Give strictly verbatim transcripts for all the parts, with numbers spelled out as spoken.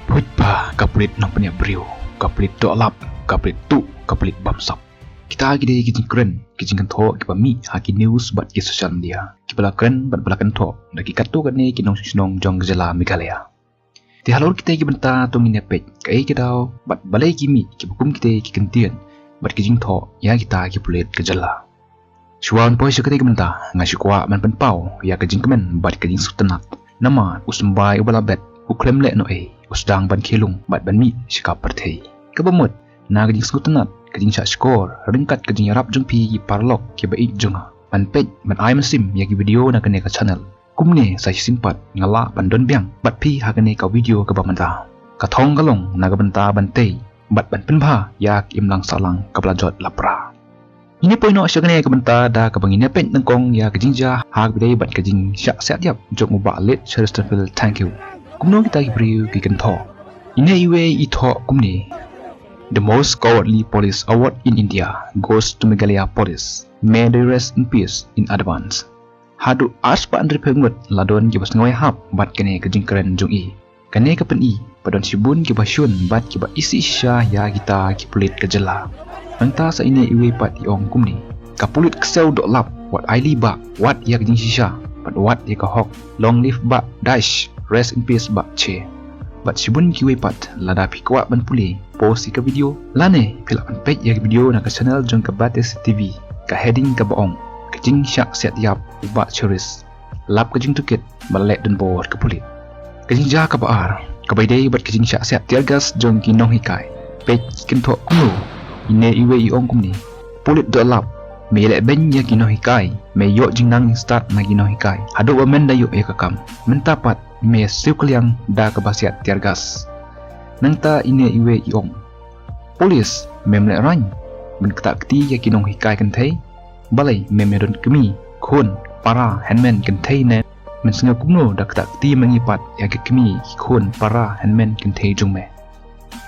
Phuit pha ka pulit nongpynïap briew, ka pulit dohlap, ka pulit tuh, ka pulit bamsap. Kita ki dei ki jingkren, ki jingkynthoh kiba mih ha ki news bad ki social media, kiba la kren bad ba la kynthoh da ki katto katne ki nongshnong jong ka jylla Meghalaya. Te halor kita ki bynta to ngin ïa peit kaei ka daw bad balei ki mih kiba kum kita ki kyntien bad ki jingthoh ïa kita ki pulit ka jylla. Shuwa ban poi sha katei ka bynta, nga shu kwah ban pynpaw ïa ka jingkmen bad ka jingsngewtynnat. Namar u symbai uba la bet u khlem leh noh ei, u sdang ban khie lung bad ban mih sha ka pyrthei. Kaba mut na ka jingsngewtynnat, ka jingshah shkor ryngkat ka jingïarap jong phi ki paralok kiba ïeit jong nga, ban peit ban ai mynsiem ïa ki video na kane ka channel. Kumne sa shisien pat nga lah ban don biang bad phi ha kane ka video kaba mynta. Ka thong ka long na ka bynta ban tei bad ban pynbha ïa ka imlang sahlang kaba la jot la pra. Ngin ïa poi noh sha kane ka bynta da kaba ngin ïa peit nyngkong ïa ka jingjia ha kaba ïadei bad ka jingshah siat ïap jong u Bah Late Cherestanville Thangkhiew. Kumno kita ki briew ki kynthoh? Ine iwei i thoh kumne: The most cowardly police award in India goes to Meghalaya Police. May they rest in peace in advance. Haduh arspah hynriewphew ngut la don kiba sngew ïahap bad kane ka jingkren jong i. Kane ka pyni ba don shibun kiba shun bad kiba isih shisha ïa kita ki pulit ka jylla. Nangta sa ine iwei pat i ong kumne: Ka pulit ksew dohlap, wat ailad bah, wad ïa ka jingshisha bad wad ïa ka hok. Long live Bah Dash, rest in peace Bah Che. Bad shibun kiwei pat, lada phi kwah ban pule, pause ïa ka video lane phi lah ban peit ïa ka video na ka channel jong ka Batesi TV, ka heading kaba ong: Ka jingshah siat ïap u Bah Cheres, lap ka jingtohkit ba la leh donbor ka pulit. Ka jingjia kaba ar kaba ïadei bad ka jingshah siat tear gas jong ki nonghikai. Peit ki kynthoh kumno. Ine iwei i ong kumne: Pulit dohlap, me ïalehbeiñ ïa ki nonghikai, me ïoh jingnang jingstad na ki nonghikai haduh ba men da ïoh ïa ka kam. Mynta pat me siew kylliang da kaba siat tear gas. Nangta ine iwei i ong: Pulit, mem lehraiñ ban ktah kti ïa ki nonghikai kynthei? Balei mem ïadon kmie, khun, para, hynmen, kynthei ne? Men sngew kumno da ktah kti ma ngi pat ïa ki kmie, ki khun, para, hynmen, kynthei jong me?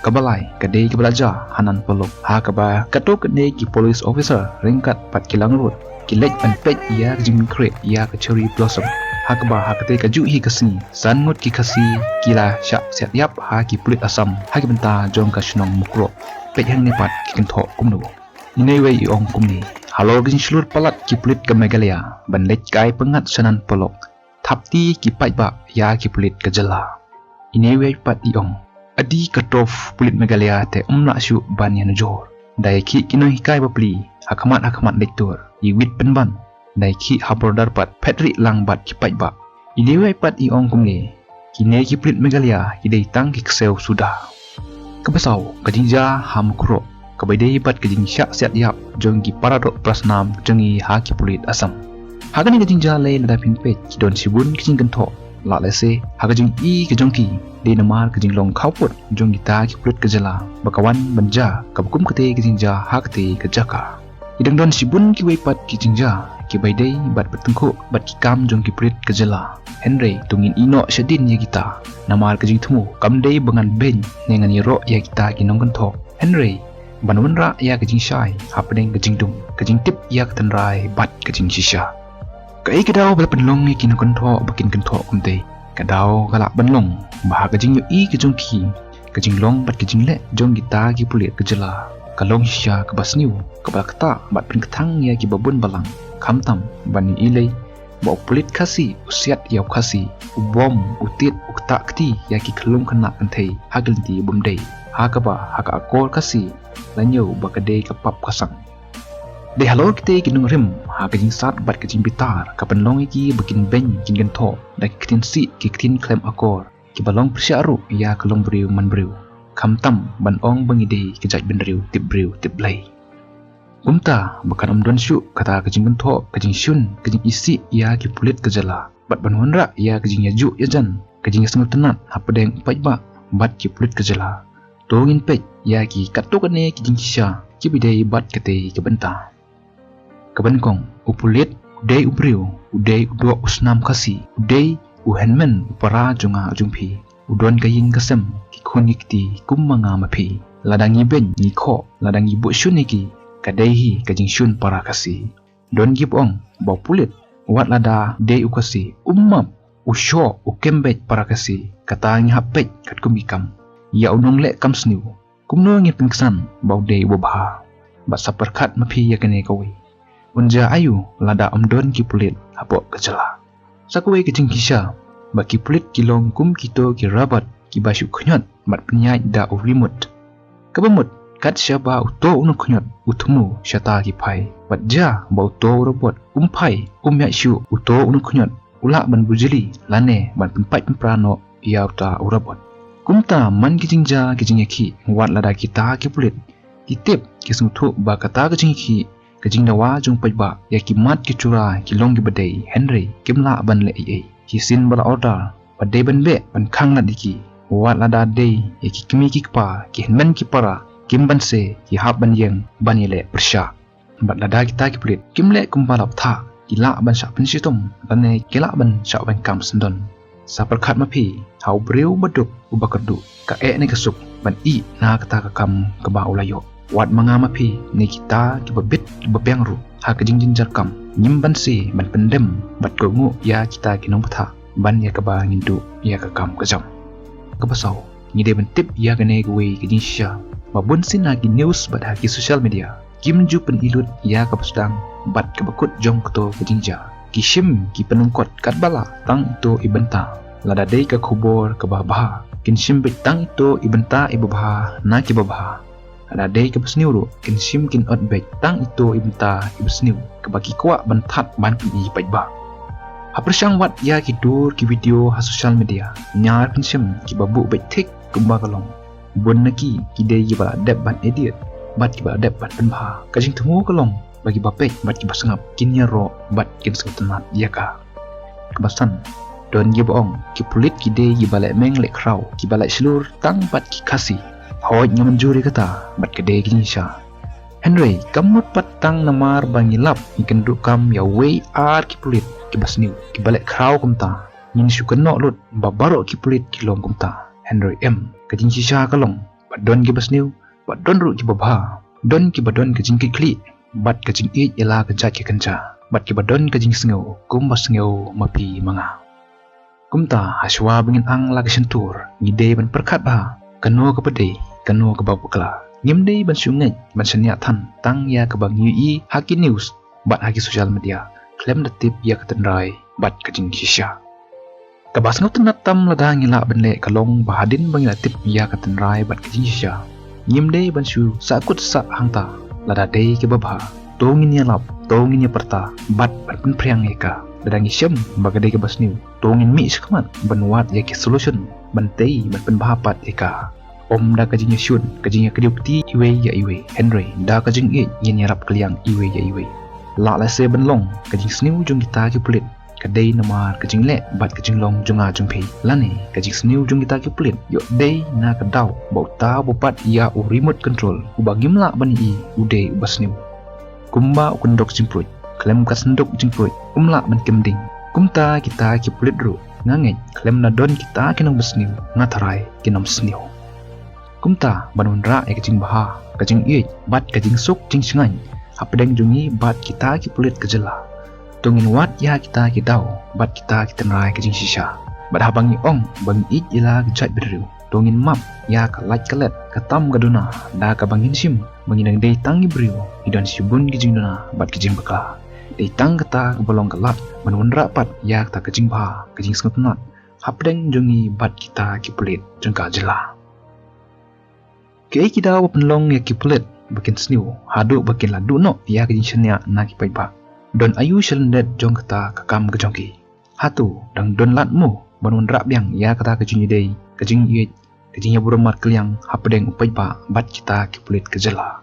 Kaba lai ka dei kaba la jia ha Nan Polok, ha kaba katto katne ki police officer ryngkat pat ki langrut ki leit ban peit ïa ka jingkhreh ïa ka cherry blossom. Ha kaba ha katei kajuh hi ka sngi, san ngut ki Khasi ki la shah siat ïap ha ki pulit Assam ha ki bynta jong ka shnong Mukroh. Peit hangne pat ki kynthoh kumno. Ine iwei i ong kumne: Halor ka jingshlur palat ki pulit ka Meghalaya ban leit kai pyngngad sha Nan Polok, thap kti ki paidbah ïa ki pulit ka jylla. Ine iwei pat i ong: Adi ka tough pulit Meghalaya te ym lah shuh ban ïanujor. Da ïakhih ki nonghikai bapli ha khmat ha khmat leit tur, ïa wit pynban. Da ïakhih ha border pat phet rieh lang bad ki paidbah. Ine iwei pat i ong kumne: Kine ki pulit Meghalaya ki dei tang ki ksew suda. Kaba saw ka jingjia ha Mukroh kaba ïadei bad ka jingshah siat ïap jong ki para doh para snam jong ngi ha ki pulit Assam. Ha kane ka jingjia lei lada phin peit ki don shibun ki jingkynthoh. Lah lehse ha ka jingïohi ka jong ki dei namar ka jinglong khawpud jong kita ki pulit ka jylla ba ka wan ban jia kaba kum katei ka jingjia ha katei ka jaka. Ki dang don shibun kiwei pat ki jingjia kiba ïadei bad ba tyngkhuh bad ki kam jong ki pulit ka jylla. Hynrei to ngin ïeh noh shadien ïa kita. Namar ka jingthmu kam dei ba ngan beiñ ne ngan ïaroh ïa kita ki nongkynthoh. Hynrei ban wanrah ïa ka jingshai hapdeng ka jingdum, ka jingtip ïa ka tynrai bad ka jingshisha. Kaei ka daw ba la pynlong ïa ki nongkynthoh ba kin kynthoh kumtei? Ka daw ka lah ban long ba ha ka jingïohi ka jong ki, ka jinglong bad ka jingleh jong kita ki pulit ka jylla ka long shisha kaba sniew, kaba la ktah bad pynkthang ïa kiba bun balang. Khamtam ban ïohi lei ba u pulit Khasi u siat ïa u Khasi, u bom, u tied, u ktah kti ïa ki khyllung khynnah kynthei ha ki lynti bym dei, ha kaba ha ka akor Khasi la ñiew ba ka dei ka pap ka sang. Dei halor kitei ki nongrim ha ka jingsat bad ka jingbitar ka pynlong ïa ki ba kin beiñ kin kynthoh da ki ktien sih ki ktien khlem akor kiba long pyrshah ruh ïa ka longbriew manbriew. Khamtam ban ong ba ngi dei ka jaitbynriew tipbriew tipblei. Kumta ba kan ym don shuh kata ka jingkynthoh, ka jingshun, ka jingisih ïa ki pulit ka jylla bad ban wanrah ïa ka jingïajuh ïajan, ka jingïasngewtynnat hapdeng u paidbah bad ki pulit ka jylla. To ngin peit ïa ki katto katne ki jingshisha kiba ïadei bad katei ka bynta. Kaba nyngkong, u pulit u dei u briew, u dei u doh u snam Khasi, u dei u hynmen u para jong nga jong phi. U don ka ïing ka sem, ki khun ki kti kum ma nga ma phi. Lada ngi beiñ ngi khoh, lada ngi buh shun ïa ki, ka dei hi ka jingshun para Khasi. Don kiba ong ba u pulit wat lada dei u Khasi um map, u shoh, u kem beit para Khasi. Kata ngi hap peit katkum ki kam. ïa u nongleh kam sniew. Kumno ngin pynksan ba u dei uba bha? Bad sa pyrkhat ma phi ïa kane kawei, un jia aïu lada ym don ki pulit hapoh ka jylla? Sa kawei ka jingshisha ba ki pulit ki long kum kito ki robot kiba shu khñiot bad pynïaid da u remote. Kaba mut, kat shaba uto u nongkhñiot u thmu shata ki phai, bad jia ba uto u robot um phai, um ïaid shuh, uto u nongkhñiot u lah ban bujli lane ban pynpait pynpra noh ïa uta u robot. Kumta man ki jingjia ki jingïakhih, wat lada kita ki pulit ki tip, ki sngewthuh ba kata ka jingïakhih, ka jingdawa jong u paidbah ïa ki mat ki jura ki long kiba dei, hynrei kim lah ban leh ei ei. Ki shisien ba la order ba dei ban beh ban khanglad ïa ki, wat lada dei ïa ki kmie ki kpa, ki hynmen ki para, kim banse, ki hap ban ïeng ban ïaleh pyrshah. Bad lada kita ki pulit kim leh kumba la bthah, ki lah ban shah pynshitom lane ki lah ban shah weng kam syndon. Sa pyrkhat ma phi, ha u briew baduk uba kyrduh, ka eh ne ka suk ban ïeh na kata ka kam kaba u la ïoh? Wat ma nga ma phi ne kita kiba bit kiba biang ruh, ha ka jingjynjar kam ngim banse ban pyndem bad kohnguh ïa kita ki nongbthah ban ïa kaba ngin duh ïa ka kam ka jam. Kaba saw, ngi dei ban tip ïa kane kawei ka jingshisha, ba bunsien ha ki news bad ha ki social media kim ju pyni lut ïa kaba sdang bad kaba kut jong kato ka jingjia. Ki shim ki pynlyngkot katba lah tang ito i bynta. Lada dei ka khubor kaba bha, kin shim beit tang ito i bynta iba bha na kiba bha. Lada dei kaba sniew ruh, kin shim kin ot beit tang ito i bynta iba sniew, kaba ki kwah ban thad ban pyni paidbah. Ha pyrshang wat ïa ki dur ki video ha social media, ñiar kin shim kiba buh beit thik kumba ka long. Bun na ki, ki dei kiba la dep ban edit bad kiba la dep ban pynbha. Ka jingthmu ka long ba kiba peit bad kiba sngap kin ïaroh bad kin sngewtynnat ïa ka. Kaba san, don kiba ong ki pulit ki dei kiba leh meng leh khraw, kiba leh shlur tang bad ki Khasi. Hooid, nga mynjur ïa kata bad ka dei ka jingshisha. Hynrei kam mut pat tang namar ba ngi lap, ngi kynduh kam ïa uwei ar ki pulit kiba sniew, kiba leh khraw kumta, ngin shu kynnoh lut ba baroh ki pulit ki long kumta. Hynrei em, ka jingshisha ka long ba don kiba sniew, ba don ruh kiba bha. Don kiba don ka jingkitkhlieh bad ka jingïeit ïa la ka jait ka kynja, bad kiba don ka jingsngew kumba sngew ma phi ma nga. Kumta, ha shuwa ba ngin ang la ka shyntur, ngi dei ban pyrkhat bha kano kaba dei, kano kaba bakla. Ngim dei ban shu ngeit ban shaniah than tang ïa kaba ngi ïohi ha ki news bad ha ki social media, khlem da tip ïa ka tynrai bad ka jingshisha. Kaba sngewtynnat tam lada ngi lah ban leh ka long ba hadien ba ngi la tip ïa ka tynrai bad ka jingshisha, ngim dei ban shu sahkut sah hangta. Lada dei kaba bha, to ngin ïalap, to ngin ïapyrta bad ban pynphriang ïa ka. Lada ngi shem ba ka dei kaba sniew, to ngin mih shakhmat ban wad ïa ki solution ban tei ban pynbha pat ïa ka. Ym da ka jingïashun, ka jingïakdew kti iwei ïa iwei, hynrei da ka jingïeit ngin ïarap kylliang iwei ïa iwei. Lah lehse ban long ka jingsniew jong kita ki pulit ka dei namar ka jingleh bad ka jinglong jong nga jong phi, lane ka jingsniew jong kita ki pulit ïoh dei na ka daw ba uta uba bat ïa u remote control, uba ngim lah ban ïohi, u dei uba sniew. Kumba u kyndok jingpruid khlem ka synduk jingpruid um lah ban kem ding, kumta kita ki pulit ruh, nga ngeit, khlem da don kita ki nongbsniew, nga tharai kin ym sniew. Kumta, ban wanrah ïa ka jingbha, ka jingïeit bad ka jingsuk jingshngaiñ hapdeng jong ngi bad kita ki pulit ka jylla, to ngin wad ïa kita ki daw bad kita ki tynrai ka jingshisha. Bad haba ngi ong ba ngi ïeit ïa la ka jaitbynriew, to ngin map ïa ka lait ka let, ka tam ka duna, da kaba ngin shim ba ngi dang dei tang ki briew, ngi don shibun ki jingduna bad ki jingbakla. Dei tang kata kaba long ka lad ban wanrah pat ïa kata ka jingbha, ka jingsngewtynnat hapdeng jong ngi bad kita ki pulit jong ka jylla. Kiei ki daw ba pynlong ïa ki pulit ba kin sniew haduh ba kin la duh noh ïa ka jingshaniah na ki paidbah? Don aïu shalyndet jong kata ka kam ka jong ki? Hato dang don lad mo ban wanrah biang ïa kata ka jingïadei, ka jingïeit, ka jingïaburom markylliang hapdeng u paidbah bad kita ki pulit ka jylla?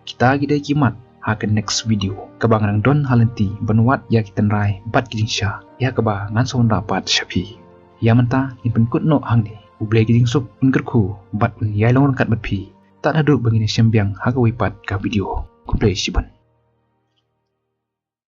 Kita ki dei ki mat ha ka next video kaba ngan dang don ha lynti ban wad ïa ki tynrai bad ki jingshisha ïa kaba ngan sa wanrah pat sha phi. Ïa mynta ngin pynkut noh hangne. U Blei ka jingsuk un kyrkhu bad un ïai long ryngkat bad phi tad haduh ba ngin ïashem biang ha kawei pat ka video. Khublei shibun.